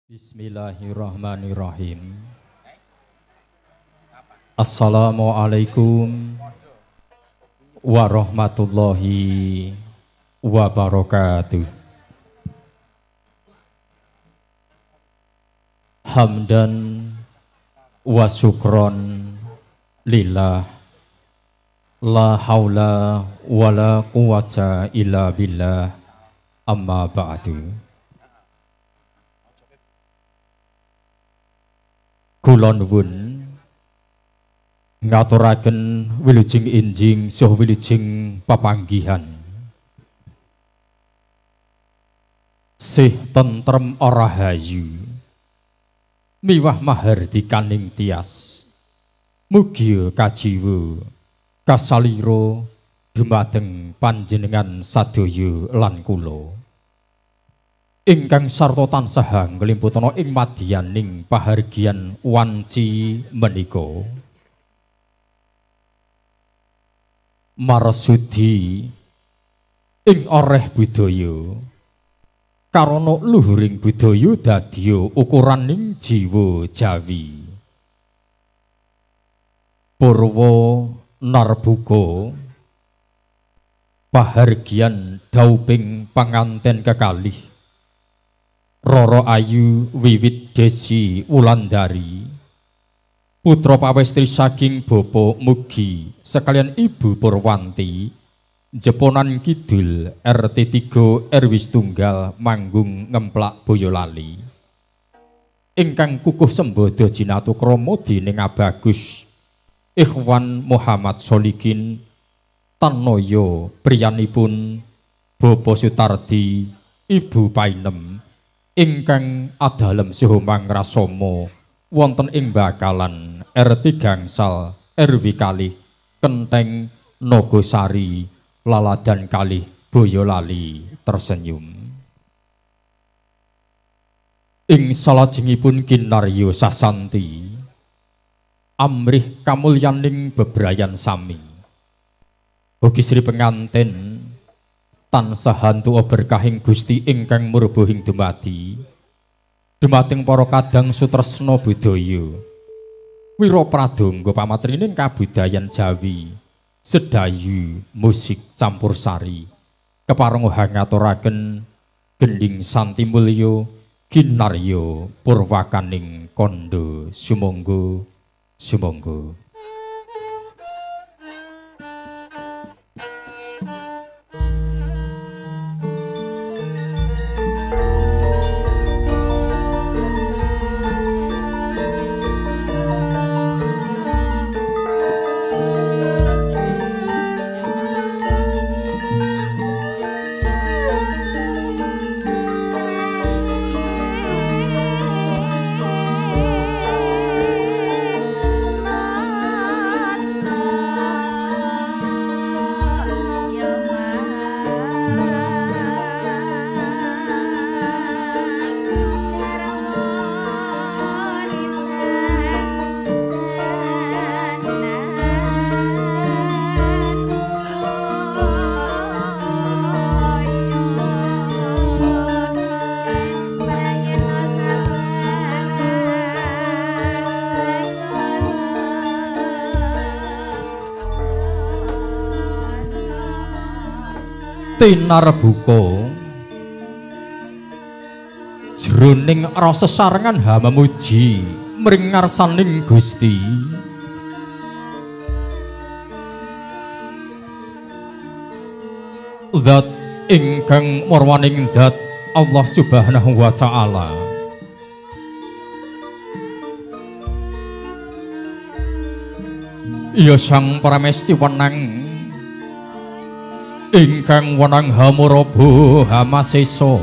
Bismillahirrahmanirrahim. Assalamualaikum warahmatullahi wabarakatuh. Hamdan wa syukron lillah, la haula wala quwata illa billah, amma ba'du. Kula nuwun ngaturaken wilujeng enjing saha wilujeng papanggihan. Sih tentrem rahayu miwah mahardikaning tias. Mugi kajiwa kasalira dumateng panjenengan sadaya lan kula. Ingkang sarta tansah nglimputana ing madyaning pahargyan wanci menika. Marsudi ing oreh budaya karana luhuring budaya dadya ukuraning jiwa Jawi. Purwa narbuka pahargyan dauping panganten kekalih Roro Ayu Wiwit Desi Wulandari, putra pawestri saking Bapa Mugi sekalian Ibu Purwanti, Jeponan Kidul RT 3 RW Tunggal Manggung Ngemplak Boyolali, ingkang kukuh sembada jinatu krama dening Abagus Ikhwan Muhammad Solikin Tanoyo priyanipun Bapa Sutardi Ibu Painem ingkang adalem saha mangrasama wonten ing Bakalan RT Gangsal RW kalih Kenteng Nogosari Laladan kalih Boyolali tersenyum. Ing salajengipun kinarya sasanti amrih kamulyaning bebrayan sami. Ugi sri penganten tansah hantu berkahing Gusti ingkang murbuhing dumadi dumateng para kadang sutresna budaya wira pradonga pamatrining kabudayan Jawi sedayu musik campur sari kepareng ngaturaken gending santi mulya kinarya purwakaning kandha sumangga sumangga. Tinarbuka jroning rasa sarengan hamamuji mring ngarsaning Gusti. Zat ingkang murwaning zat Allah Subhanahu wa Ta'ala. Ya Sang Paramesti wenang ingkang wenang hamuraba hamasesa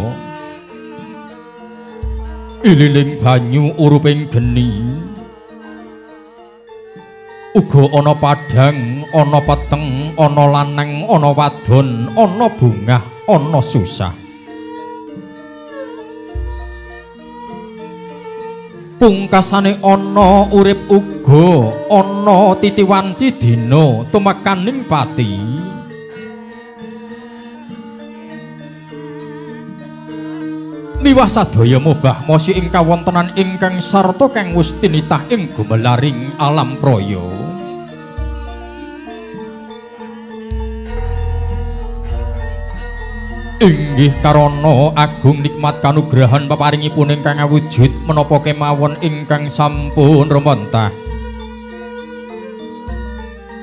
ililing banyu uruping geni uga ana padhang ana peteng ana lanang ana wadon ana bungah ana susah. Pungkasane ana urip uga ana titi wanci dina tumekaning pati. Miwah sadaya mobah mosi ing kawontenan ingkang sarta kang wis tinitah ing gumelaring alam praya. Inggih karana agung nikmat kanugrahan paparingipun ingkang awujud menapa kemawon ingkang sampun rumontah.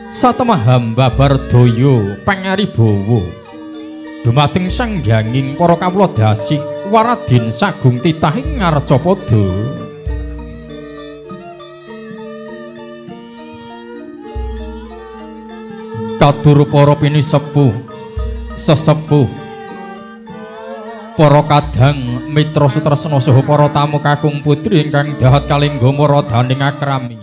Satemah hamba bardaya pangaribawa dumateng sangganging para kawula dasih waradin sagung titah ing ngarcapada. Katur para pinisepuh, sesepuh, para kadang mitra sutresna saha para tamu kakung putri ingkang dahat kalengga maradaning akrami.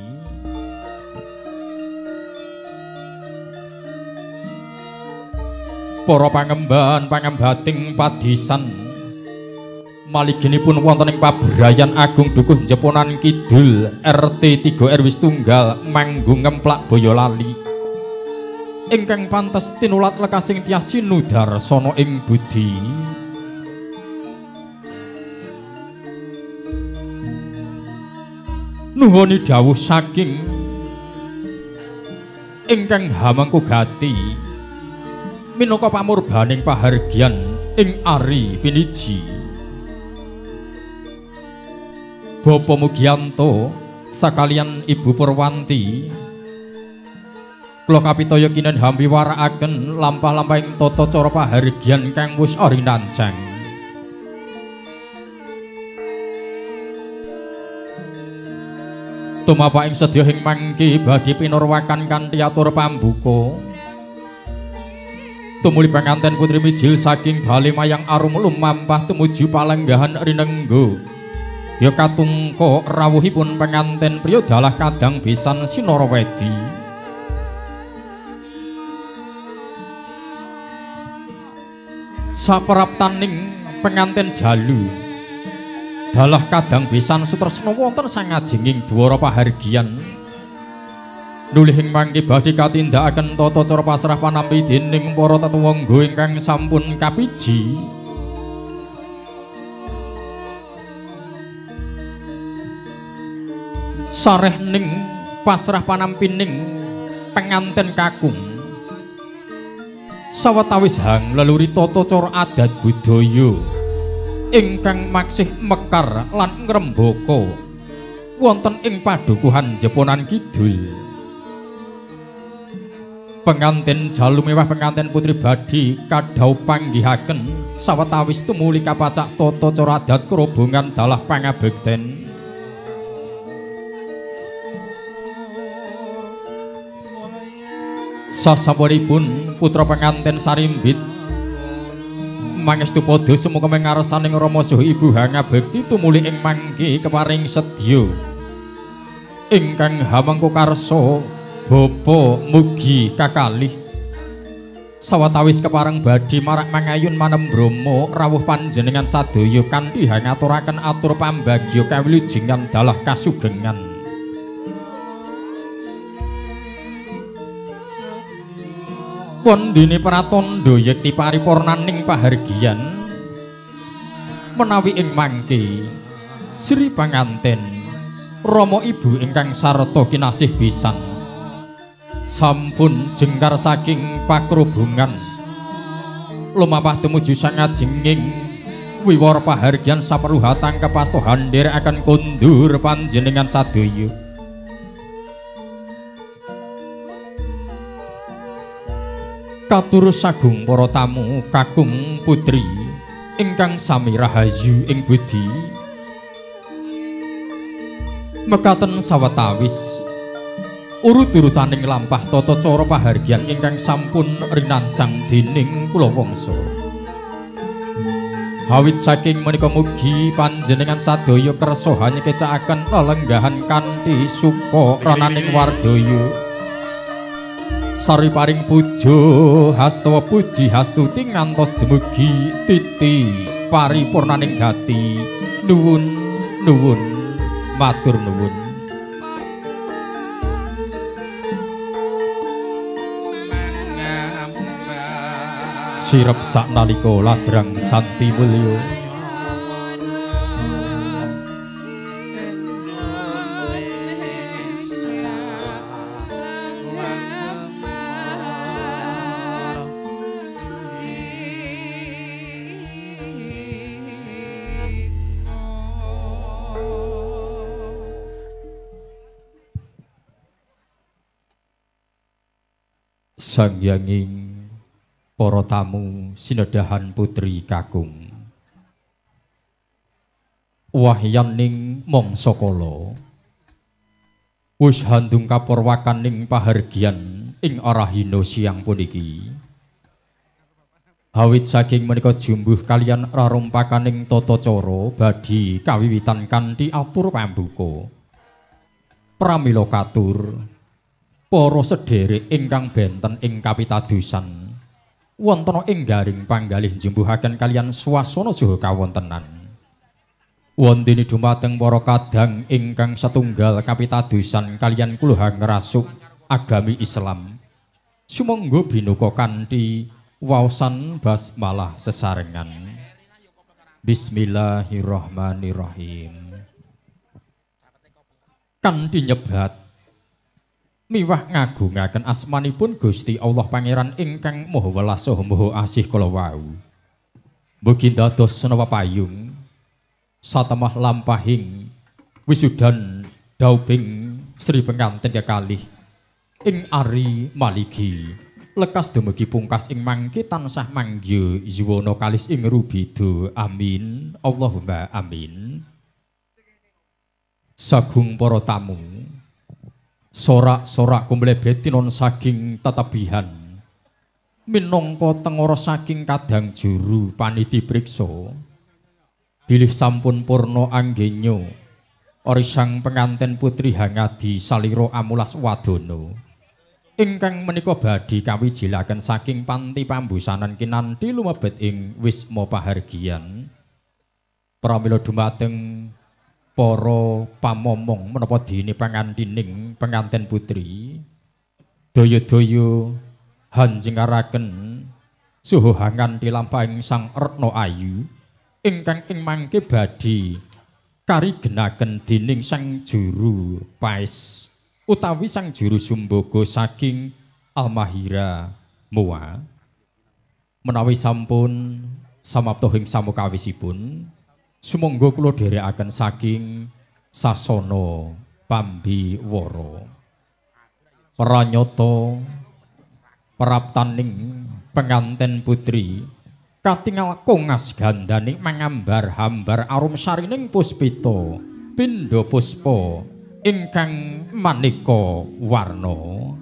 Para pangemban pangembating padisan maliginipun wonten ing pabrayan agung Dukuh Jeponan Kidul RT 3 RW Tunggal Manggung Ngemplak Boyolali ingkang pantes tinulat lekasing tias sinudarsana ing budi. Nuhoni dawuh saking ingkang hamengku gati minangka pamurbaning pahargyan ing ari piniji. Bapak Mugianto sakalian Ibu Purwanti kula kapitaya kinen hampi warakaken lampah-lampahing tata cara pahargyan kang wis rinancang. Tumapa ing sedya ing mangke badhe pinurwakan kanthi atur pambuka. Tumuli panganten putri mijil saking bale mayang arum lumampah tumuju palenggahan rinenggo. Ya katungka rawuhipun penganten priya dalah kadang besan Sinarawedi. Sapraptaning penganten jalu dalah kadang besan sutresna wonten sangajenging dwara pahargyan. Nulih ing mangke badhe katindakaken tata cara pasrah panampi dening para tetuwangga ingkang sampun kapiji. Sareh ning pasrah panampining penganten kakung sawetawis hang leluri tata cara adat budaya ingkang maksih mekar lan ngrembaka wonten ing padukuhan Jeponan Kidul. Pengantin jalu mewah pengantin putri badhe kadhauh panggihaken sawetawis tumuli kapacak tata cara adat kerobongan dalah pangabekten. Sasampunipun putra pengantin sarimbit mangestu padha sumuka mengarsaning rama saha ibu hangabekti tumuli ing mangke keparing sedya ingkang hamengku karsa bapa mugi kakalih sawetawis kepareng badhe marak mangayun manembrama rawuh panjenengan sadaya kanthi hangaturaken atur pambagya kawilujengan dalah kasugengan. Wondene pratandha yekti paripurnaning pahargyan menawi ing mangke Sri panganten rama ibu ingkang sarta kinasih besan sampun jengkar saking pakrubungan lumapah tumuju sangajenging wiwara pahargyan saperuhatang kepastohan nderekaken kondur panjenengan sadaya. Katur sagung para tamu kakung putri ingkang sami rahayu ing budi mekaten sawetawis urut-urutaning lampah tata cara pahargyan ingkang sampun rinancang dening kula wangsa. Awit saking menika mugi panjenengan sadaya kersa nyekecakaken lelenggahan kanthi suka rananing wardaya. Sari paring puja hastawa puji hastuti ngantos dumugi titi paripurnaning gati. Nuwun nuwun matur nuwun. Sirep saknalika ladrang santi mulya. Sangyanging para tamu sinedahan putri kakung. Wahyaning mangsa kala wis handung kapurwakaning pahargyan ing arahina siang puniki. Awit saking menika jumbuh kaliyan rarumpakaning tata cara badhe kawiwitan kanthi atur pambuka. Pramila katur para sedherek ingkang benten ing kapitadosan wonten ing garing panggalih njumbuhaken kaliyan swasana saha kawontenan. Wontene dumateng para kadang ingkang setunggal kapitadosan kaliyan kula ngrasuk agami Islam. Sumangga binuka kanthi waosan basmalah sesarengan. Bismillahirrahmanirrahim. Kanthi nyebat miwah ngagungaken asmanipun Gusti Allah Pangeran ingkang Maha Welas saha Maha Asih kala wau. Mugi dados senapa payung satemah lampahing wisudan dauping Sri Penganten kekalih ing ari maligi lekas dumugi pungkas ing mangke tansah mangya yuwana kalis ing rubeda. Amin Allahumma amin. Sagung para tamu, sorak-sorak kumlebet tinon saking tetebihan minangka tengara saking kadang juru paniti priksa bilih sampun purna anggenya ori sang penganten putri hangadi salira amulas wadana ingkang menika badhe kawijilaken saking panti pambusanan kinanti lumebet ing wisma pahargyan. Pramila dumateng para pamomong menapa dene pangantining penganten putri daya-daya hanjengaraken suhu hanganti lampahing sang Retna Ayu ingkang ing mangke badhe karigenaken dening sang juru paes utawi sang juru sumbaga saking Almahira Moa. Menawi sampun samapta ing samukawisipun, sumangga kula dherekaken saking sasana pambiwara. Pranyata praptaning penganten putri katingal kongas gandaning mangambar-hambar arum sarining puspita pindha puspa ingkang maneka warna.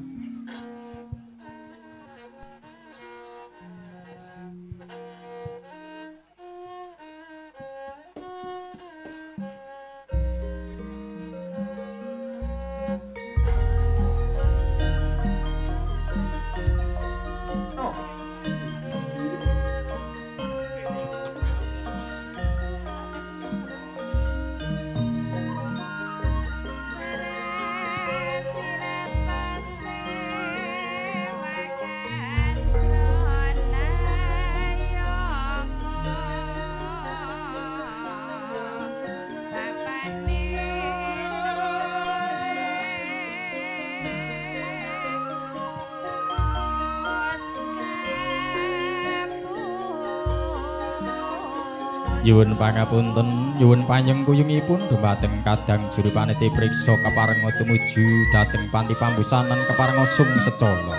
Nyuwun pangapunten, nyuwun panyengkuyungipun dumateng kadang juru paniti priksa kaparenga tumuju dhateng panti pambusanan kaparenga sung secana.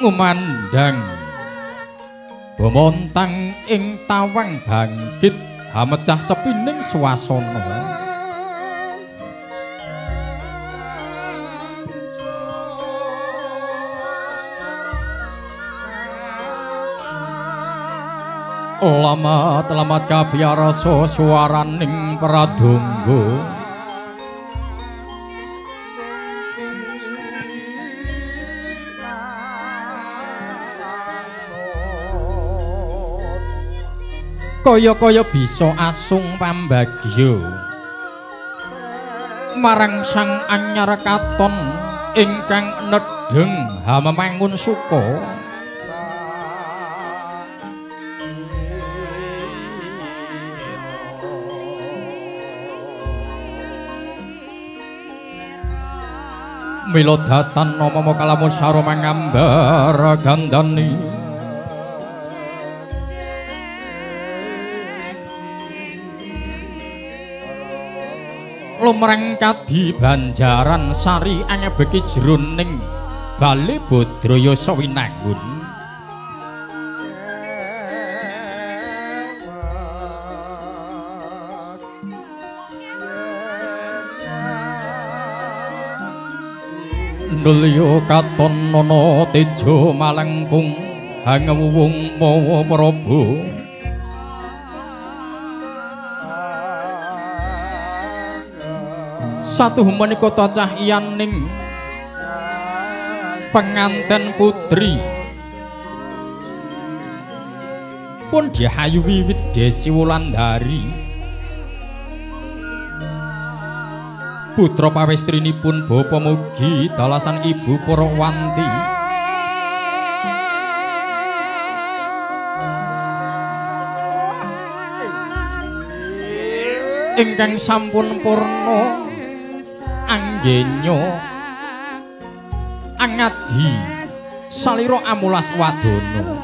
Ngumandhang bomontang ing tawang bangkit hamecah sepining swasana. Lamat-lamat kapiyarasa swaraning pradonga. Kaya-kaya bisa asung pambagya marang sang anyar katon ingkang nedheng hamemangun suka. Mila datan nama kalamun saro mangambar gandani. Lumreng kadi Banjaran Sari angebeki jroning Bale Badrayasa Winangun. Nulya katon nana teja malengkung hangewuwung mawa prabu. Satuhu menika cacahyaning penganten putri pun dihayu wiwit Desi Wulandari. Putra pawestrinipun bapa mugi dalasan ibu Purwanti. Ingkang sampun purna anggenya angadi salira amulas wadana.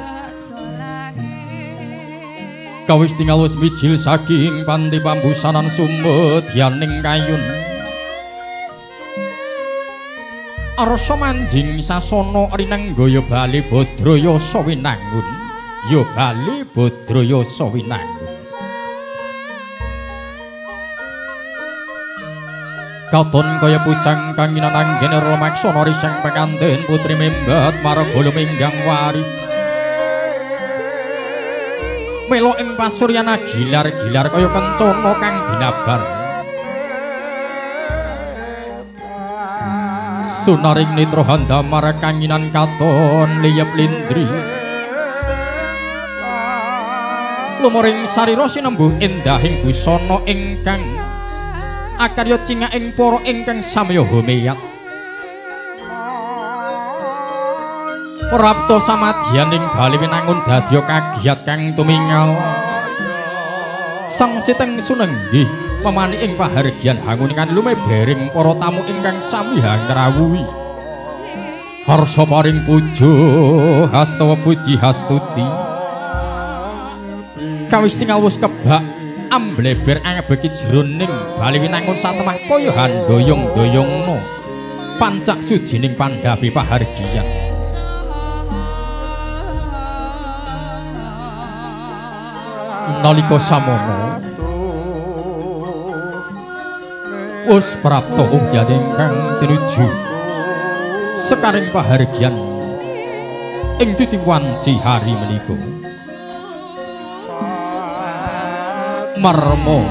Kawis tingal wis mijil saking panti pambusanan sumedyaning kayun. Arsa manjing sasana rinenggaya Bale Badrayasa Winangun. Ya Bale Badrayasa Winangun. Katon kaya pujang kang minananggen lumaksana risang pengantin putri mimbat marga luminggang wari. Melo ing pasuryana gilar-gilar kaya kencana kang binabar. Sunaring nitra handamar kanginan katon liyep lindri. Lumoring sarira sinembuh endahing busana ingkang akarya cingaking para ingkang samya homeyat. Prapta samadyaning Bali Winangun dadya kagiyat kang tumingal. Sang siteng sunenggih pemani ing pahargyan hanguningan lumebering para tamu ingkang sami hangrawuhi. Harsa paring puja hastawa puji hastuti. Kawis tingal wus kebak ambleber angebeki jroning Bali Winangun satemah kaya handoyong-doyongna pancak sujining pandhapi pahargyan. Nalika samono wus prapta ungyan ingkang tinuju sekaring pahargyan ing titi wanci hari menika. Marma